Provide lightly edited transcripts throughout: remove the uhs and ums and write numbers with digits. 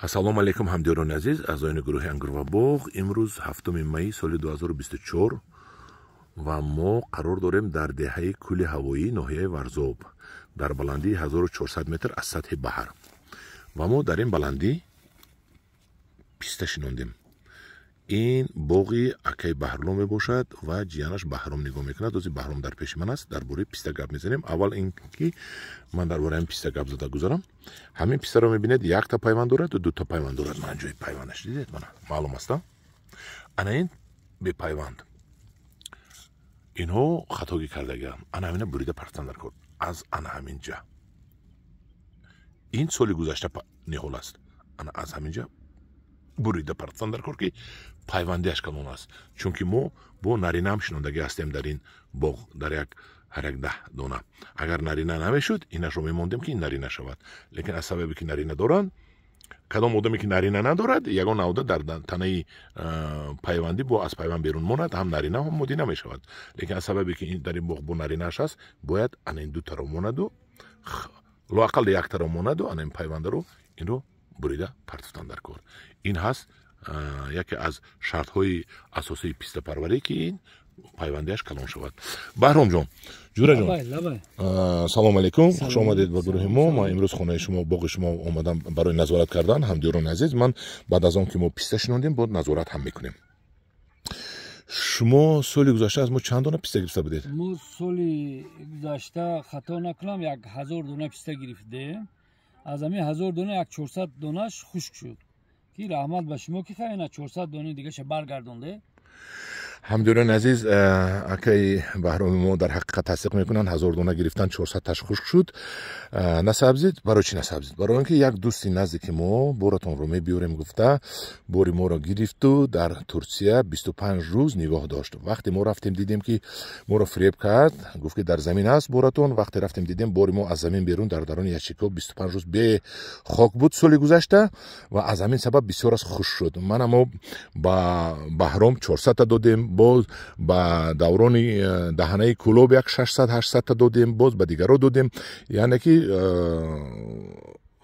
Ассалому алайкум, ҳамдиёрони азиз, аъзоёни гурӯҳи Ангур ва боғ. Имрӯз 7 майи соли 2024 ва мо қарор дорем дар деҳаи Кӯли Ҳавоӣ, ноҳияи Варзоб, дар баландии 1400 метр аз сатҳи баҳр. Ва мо дар ин баландӣ писта шинондем. Ин боғи акаи Баҳрулло мебошад ва ҷиянаш Баҳром нигоҳ мекунад. Ози Баҳром дар пеши ман аст. Дар бораи писта гап мезанем. Аввал ин ки ман дар бораи ҳамин писта гап зада гузарам. Ҳамин пистаро мебинед, якта пайванд дорад ва дута пайванд дорад. Мана ҷои пайвандаш дидед, мана маълум аст. Ана ин бепайванд. Инҳо хатогӣ кардагианд. Ана ҳамина бурида партан дар кор. Аз ана ҳамин ҷа. Ин соли гузашта ниҳол аст. Ана аз ҳамин ҷа бурида партан дар кор, ки пайвандиаш калон аст. Чунки мо бо наринаам шинондагӣ ҳастем дар ин боғ, дар як ҳар як 10 дона. Агар нарина намешуд, инашро мемондем, ки ин нарина шавад. Лекин аз сабабе ки нарина доранд, кадом одаме ки нарина надорад, ягон навда дар танаи пайвандӣ бо аз пайванд берун монад, ҳам нарина, ҳам модина мешавад. Лекин аз сабабе ки дар ин боғ бо наринааш аст, бояд ана ин дутаро монаду, лоақал яктаро монаду, ана ин пайвандаро инро бурида партофтан дар кор. Ин ҳаст яке аз шартҳои асосии пистапарварӣ, ки ин пайвандиаш калон шавад. Баҳромҷон, ҷураҷон, салом алейкум, хуш омадед ба гурӯҳи мо. Ман имрӯз хонаи шумо, боғи шумо омадам барои назорат кардан. Ҳамдиёрони азиз, ман баъд аз он ки мо писта шинондем, боз назорат ҳам мекунем. Шумо соли гузашта аз мо чанд дона писта гирифта будед? Мо соли гузашта, хато накунам, 1000 дона писта гирифтем. Аз ҳамин 1000 дона як 400 донаш хушк шуд, ки раҳмат ба шумо, ки хайна 400 донаи дигаша баргардонде. Ҳамдиёрони азиз, акаи Баҳроми мо дар ҳақиқат тасдиқ мекунанд, 1000 дона гирифтан, 400 таш хушк шуд. Насабзид. Барои чӣ насабзид? Барои он ки як дӯсти наздики мо боратонро мебиёрем гуфта, бори моро гирифту дар Турсия 25 рӯз нигоҳ дошт. Вақте мо рафтем, дидем, ки моро фиреб кард, гуфт, ки дар замин аст боратон. Вақте рафтем, дидем, бори мо аз замин берун дар дарони ящикҳо 25 рӯз бе хок буд соли гузашта ва аз ҳамин сабаб бисёр аз хушк шуд. Мана мо ба Баҳром 400-та додем, боз ба даврони даҳанаи Кӯлоб як 600-800-та додем, боз ба дигаро додем. Яъне ки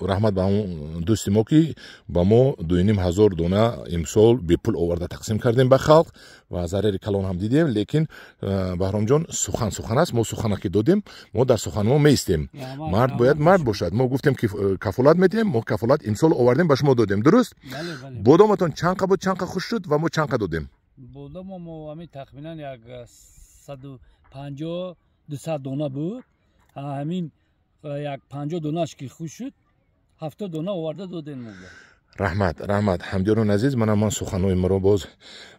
раҳмат ба он дӯсти мо, ки ба мо 2500 дона имсол бепул оварда тақсим кардем ба халқ ва зарари калон ҳам дидем. Лекин Баҳромҷон, сухан сухан аст. Мо сухана ки додем, мо дар сухани мо меистем. Мард бояд мард бошад. Мо гуфтем, ки кафолат медиҳем, мо кафолат имсол овардем, ба шумо додем, дуруст? Бодоматон чанд қа буд, чанд қа хушк шуд ва мо чанд қа додем? Бодомо мо ҳамин тахминан як 150, 200 дона буд. Ҳамин як 50 донаш ки хушк шуд, 70 дона оварда додем мо. Раҳмат, раҳмат. Ҳамдиёрони азиз, мана ман суханҳои маро боз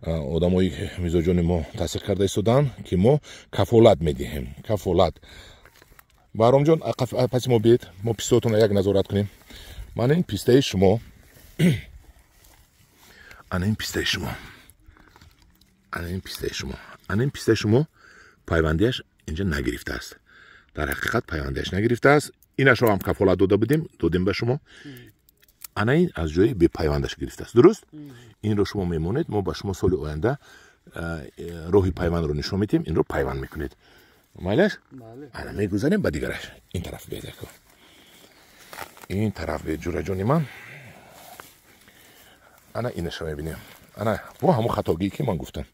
одамои мизоҷони мо тасдиқ карда истоданд, ки мо кафолат медиҳем, кафолат. Баҳромҷон, паси мо биед, мо пистаотонро як назорат кунем. Мана ин пистаи шумо, ана ин пистаи шумо, ана ин пистаи шумо, ана ин пистаи шумо пайвандиаш инҷа нагирифтааст. Дар ҳақиқат пайвандиаш нагирифтааст. Инашро ҳам кафолат дода будем, додем ба шумо. Ана ин аз ҷои бепайвандаш гирифтааст, дуруст? Инро шумо мемонед, мо ба шумо соли оянда роҳи пайвандро нишон медиҳем, инро пайванд мекунед. Майлаш? Ана мегузарем ба дигараш. Ин тараф биед, ин тараф биед, ҷураҷони ман. Ана инашро мебинем. Ана бо ҳамон хатогие, ки ман гуфтам.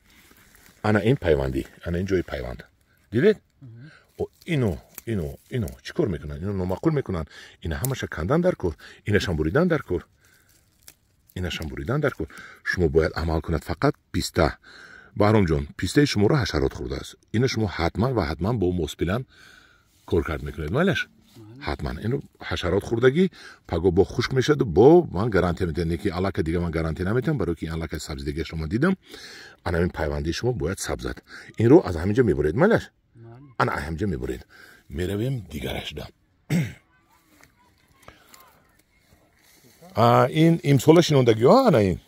Ана ин пайвандӣ, ана ин ҷои пайванд, дидед? Ино чӣ кор мекунанд? Ино номаъқул мекунанд. Ина ҳамаша кандан дар кор, инашам буридан дар кор, инашам буридан дар кор. Шумо бояд амал кунад фақат писта. Баҳромҷон, пистаи шуморо ҳашарот хӯрдааст. Ина шумо ҳатман ва ҳатман бо моспилан кор кард мекунед, майлаш? Ҳатман ино ҳашарот хӯрдагӣ, паго бо хушк мешаду бо ман гарантия медиҳам, не ки аллака дига ман гарантия наметиҳам, барои ки аллака сабзидагиашро ман дидам. Ана ҳамин пайвандии шумо бояд сабзад. Инро аз ҳамин ҷо мебуред, майлаш? Ана аз ҳамин ҷо мебуред. Меравем дигарашда. Ин имсола шинондагиҳо, ана ин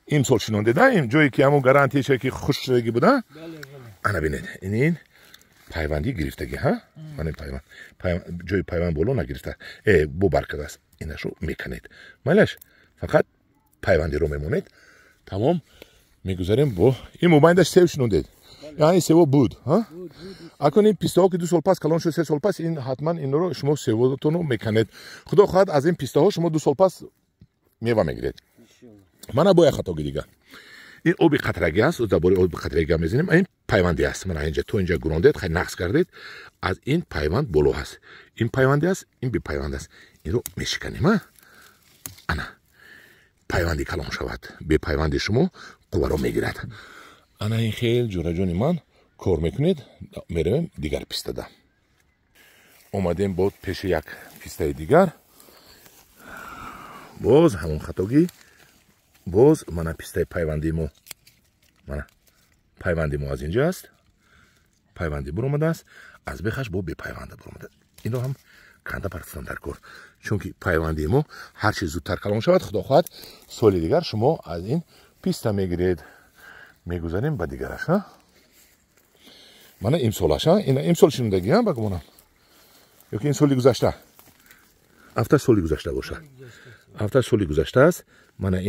имсол шинондеда, ин ҷое ки ҳамон гарантияше, ки хушк шудагӣ буда. Ана бинед, ин пайвандӣ гирифтагӣ, ҳа, мана пайванд, ҷои пайванд боло нагирифта, бо баркадааст. Инашро меканед, майлаш? Фақат пайвандиро мемонед, тамом. Мегузарем бо ин мобайндаш сев шинондед. Яъне сево буд, ҳа? Акун ин пистаҳо ки 2 сол пас калон шуд, 3 сол пас, ин ҳатман инро шумо севотонро меканед. Худо хоҳад аз ин пистаҳо шумо 2 сол пас мева мегиред. Мана бо як хатоги дига. Ин оби қатрагӣ аст, дар бораи оби қатрагӣ гап мезанем. Ин пайвандӣ аст. Мана инҷа то инҷа гурондед, хай нақс кардед. Аз ин пайванд боло ҳаст. Ин пайвандӣ аст, ин бепайванд аст. Инро мешиканем, а? Ана пайванди калон шавад. Бепайванди шумо қувваро мегирад. Ана ин хел ҷураҷони ман кор мекунед. Меравем дигар пистада. Омадем бо пеши як пистаи дигар. Боз ҳамон хатогӣ. Боз мана пистаи пайванди мо. Мана пайванди мо аз инҷа аст. Пайванди буромадааст. Аз бехаш бо бепайванда буромадааст. Инро ҳам канда партофтан дар кор. Чунки пайванди мо ҳар чи зудтар калон шавад, худо хоҳад соли дигар шумо аз ин писта мегиред. Мегузарем ба дигараш, ҳа? Мана имсолаш, ҳа? Ина имсол шинудагӣ, ҳа, ба гумонам? Ёки ин соли гузашта? Афта соли гузашта бошад. Афта соли гузашта аст. Мана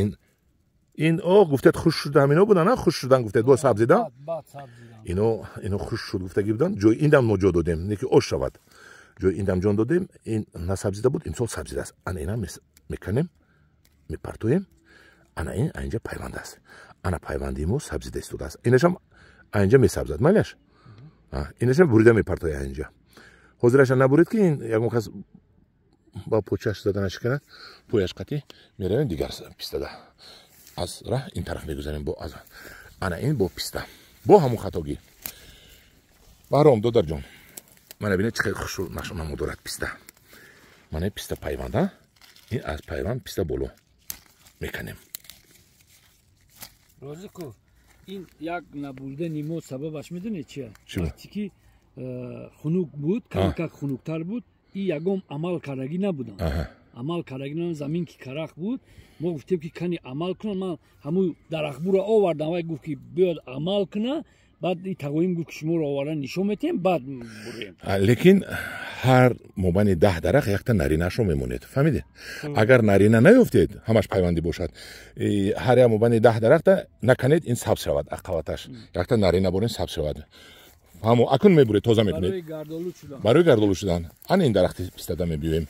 ин о гуфтед хушк шуда ҳамино будан, ҳа? Хушк шудан гуфтед, бо сабзидан? Ино хушк шуд гуфтагӣ будан. Ҷои ин дам мо ҷо додем, не ки ош шавад. Ҷои ин дам ҷон додем, ин насабзида буд, имсол сабзида аст. Ана ина меканем, мепартоем. Ана ин инҷа пайванд аст. Ана пайванди мо сабзида истодааст. Инашам инҷа месабзад, майлаш? Инашам бурида мепартоя инҷа. Ҳозираша набурид ки ин ягон кас ба почаш зада нашиканад, пояш қатӣ меравем дигар пистада. Аз раҳ ин тараф мегузарем бо аз. Ана ин бо писта. Бо ҳамон хатогӣ. Баҳром додарҷон, мана бинед чӣ хел хушрӯ нашонамо дорад писта. Мана писта пайванд, а? Ин аз пайванд писта боло меканем. Розиқов, ин як набурдани мо сабабаш медонед чия? Вақте ки хунук буд, камакак хунуктар буд, и ягон амал кардагӣ набуданд. Амал кардагӣ набуданд, замин ки карах буд, мо гуфтем ки кани амал кунад. Ман ҳамун дарахтбуро овардам, вай гуфт ки биёд амал куна, баъд и тағоим гуфт ки шуморо овардан нишон метиҳем, баъд бурем. Лекин ҳар мобайни 10 дарахт якта наринаашро мемонед, фаҳмидед? Агар нарина наёфтед, ҳамаш пайвандӣ бошад. Ҳар як мобайни 10 дарахта наканед, ин сабз шавад, аққаваташ. Якта нарина борин сабз шавад. Ҳамо акун мебуред, тоза мекунед. Барои гардолу шудан. Ана ин дарахти пистада мебиёем.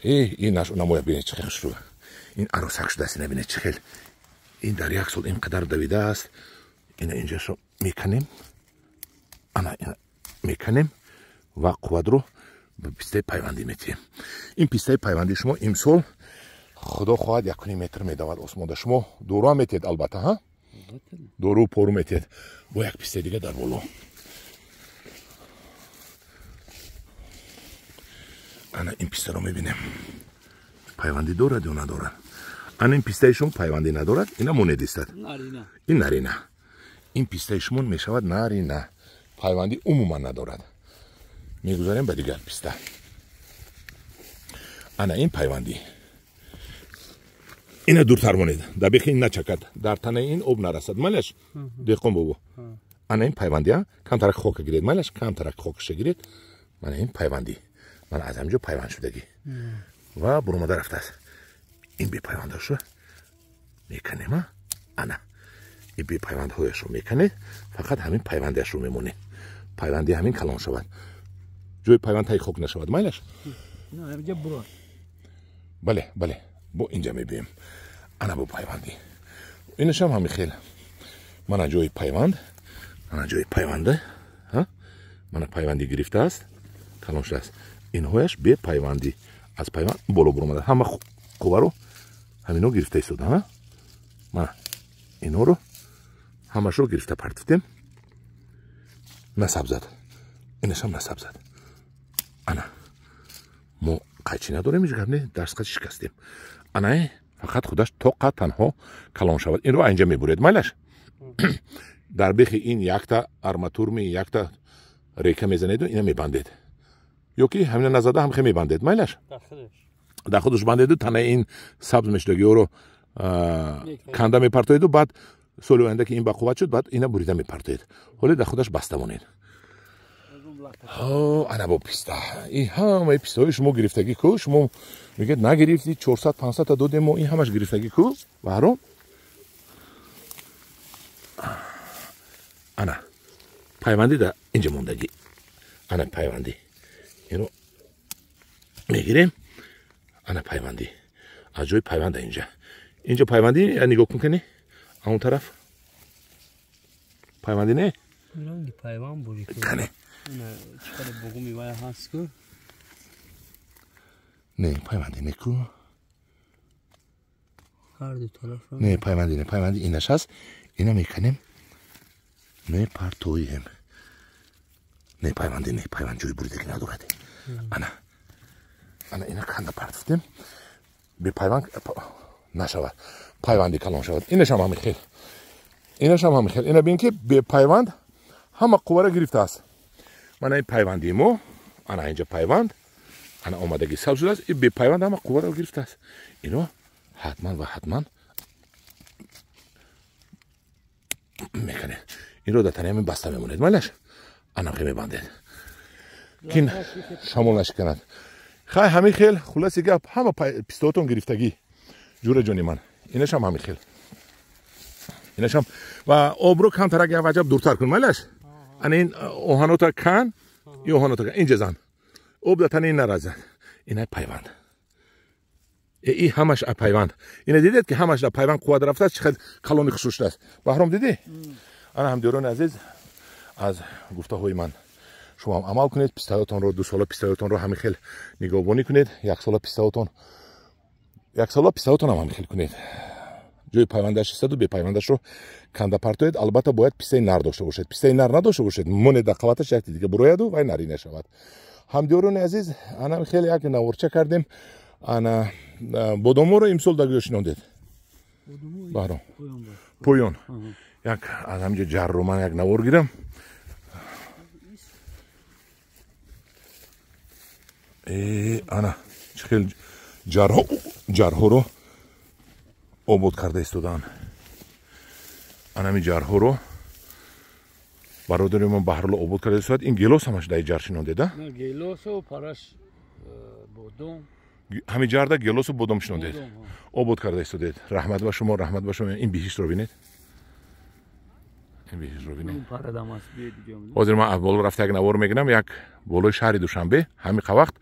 Ин намоя бинед чӣ хел хушрӯ. Ин аросак шудааст, ина бинед чӣ хел. Ин дар як сол ин қадар давидааст. Ина инҷашо меканем. Ана ина меканем ва қувватро ба пистаи пайвандӣ метиҳем. Ин пистаи пайвандии шумо имсол худо хоҳад 1.5 метр медавад осмонда. Шумо дору ҳам метиҳед албатта, ҳа? Дору пору метиҳед. Бо як пистаи дига дар боло. Ана ин пистаро мебинем. Пайвандӣ дорад ё надорад? Ана ин пистаи шумо пайвандӣ надорад, ина монед истад. Ин нарина. Ин пистаи шумо мешавад нарина. Пайвандӣ умуман надорад. Мегузарем ба дигар писта. Ана ин пайвандӣ. Ина дуртар монед. Дар бехи ин начакад. Дар танаи ин об нарасад. Майлаш? Деҳқон бобо. Ана ин пайвандӣ, а? Камтарак хока гиред. Майлаш? Камтарак хокаша гиред. Мана ин пайвандӣ. Мана аз ҳамин ҷо пайванд шудагӣ. Ва буромада рафтааст. Ин бепайвандаашро меканем, а? Ана. Ин бепайвандҳояшро меканед, фақат ҳамин пайвандиашро мемонед. Пайванди ҳамин калон шавад. Ҷои пайванд таи хок нашавад, майлаш? Бале, бале. Бо инҷа мебием. Ана бо пайвандӣ. Инашам ҳамин хел. Мана ҷои пайванд, мана ҷои пайванда, ҳа? Мана пайвандӣ гирифтааст, калон шудааст. Инҳояш бепайвандӣ. Аз пайванд боло буромада. Ҳама қувваро ҳамино гирифта истода, ҳа? Мана инҳоро ҳамашро гирифта партофтем. Насабзад. Инашам насабзад. Ана мо қайчи надорем, ҳеҷ гап не, дарсқачи шикастем. Ана фақат худаш тоқа танҳо калон шавад. Инро инҷа мебуред, майлаш? Дар бехи ин якта арматурми, якта река мезанеду ина мебандед. Ё ки ҳамина назада ҳам хе мебандед, майлаш? Дар худаш бандеду танаи ин сабз мешудагиҳоро канда мепартоеду, баъд соли оянда ки ин бақувват шуд, баъд ина бурида мепартоед. Ҳоле дар худаш баста монед. Ана бо писта. Ин ҳамаи пистаҳои шумо гирифтагӣ ку? Шумо мегӯед нагирифтӣ, 400-500 та додем мо, ин ҳамаш гирифтагӣ ку? Баҳром? Ана Пайвандӣ дар инҷа мондагӣ. Ана пайвандӣ. Ино мегирем. Ана пайвандӣ. Аз ҷои пайванда инҷа. Инҷа пайвандӣ нигоҳ кун кани. Он тараф. Пайвандӣ не? Ранги пайванд бури. Кане. Чӣ қадар бугуми вай ҳаст ку? Не, пайвандӣ не ку. Ҳар ду тараф. Не, пайвандӣ не, пайвандӣ инаш ҳаст. Ина меканем. Мепартоем. Не, пайвандӣ не, пайванд ҷои буридагӣ надорад. Ана. Ана ина канда партофтем. Бепайванд нашавад. Пайванди калон шавад. Инашам ҳамин хел. Инашам ҳамин хел. Ина бин ки бепайванд ҳама қуввара гирифтааст. Мана ин пайванди мо, ана инҷа пайванд, ана омадагӣ сабз шудааст, ин бепайванд ҳама қувваро гирифтааст. Ино ҳатман ва ҳатман мекунед. Инро дар тани ҳамин баста мемонед, майлаш? Ана хел мебандед. Кин шамол нашиканад. Хай ҳамин хел, хулоси гап, ҳама пистоатон гирифтагӣ. Ҷура ҷони ман. Инашам ҳамин хел. Инашам ва обро камтарак як ваҷаб дуртар кун, майлаш? Ана ин оҳанота кан, ин оҳанота кан, инҷа зан. Об дар тани ин наразад. Ина пайванд. И ҳамаш пайванд. Ина дидед ки ҳамаш дар пайванд қувват рафтааст, чӣ қадр калони хушрӯ шудааст. Баҳром дидӣ? Ана ҳамдиёрони азиз, аз гуфтаҳои ман шумо ҳам амал кунед, пистаҳоятонро, дусола пистаҳоятонро ҳамин хел нигоҳбонӣ кунед, яксола пистаҳоятон, яксола пистаҳоятон ҳам ҳамин хел кунед. Ҷои пайвандаш истоду бепайвандашро канда партоед. Албатта бояд пистаи нар дошта бошед. Пистаи нар надошта бошед, монед дар қаваташ якти дига бурояду вай нарӣ нашавад. Ҳамдиёрони азиз, ана хеле як наворча кардем. Ана бодоморо имсол дар куҷо шинондед? Баҳром. Поён. Як аз ҳаминҷо ҷарро ман як навор гирам. Ана чӣ хел ҷарҳоро обод карда истодаанд. Анами ҷарҳоро бародари ман Баҳрулло обод карда истодад. Ин гелос ҳамаш дар ҷар шинондед, а? Гелосу параш бодом. Ҳамин ҷарда гелосу бодом шинондед. Обод карда истодед. Раҳмат ба шумо, раҳмат ба шумо. Ин биҳиштро бинед. Ин биҳиштро бинед. Ҳозир ман аз боло рафта як навор мегирам, як болои шаҳри Душанбе ҳамин вақт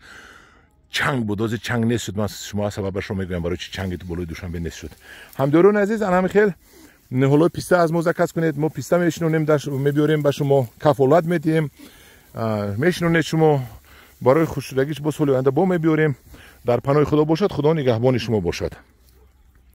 чанг буд, ҳозир чанг нест шуд. Ман шумо сабабашро мегӯям барои чи чанги болои Душанбе нест шуд. Ҳамдиёрони азиз, ана ҳамин хел ниҳолҳои писта аз мо заказ кунед. Мо писта мешинонем, мебиёрем ба шумо, кафолат медиҳем, мешинонед шумо. Барои хушшудагиш бо соли оянда бо мебиёрем. Дар паноҳи Худо бошад, Худо нигаҳбони шумо бошад.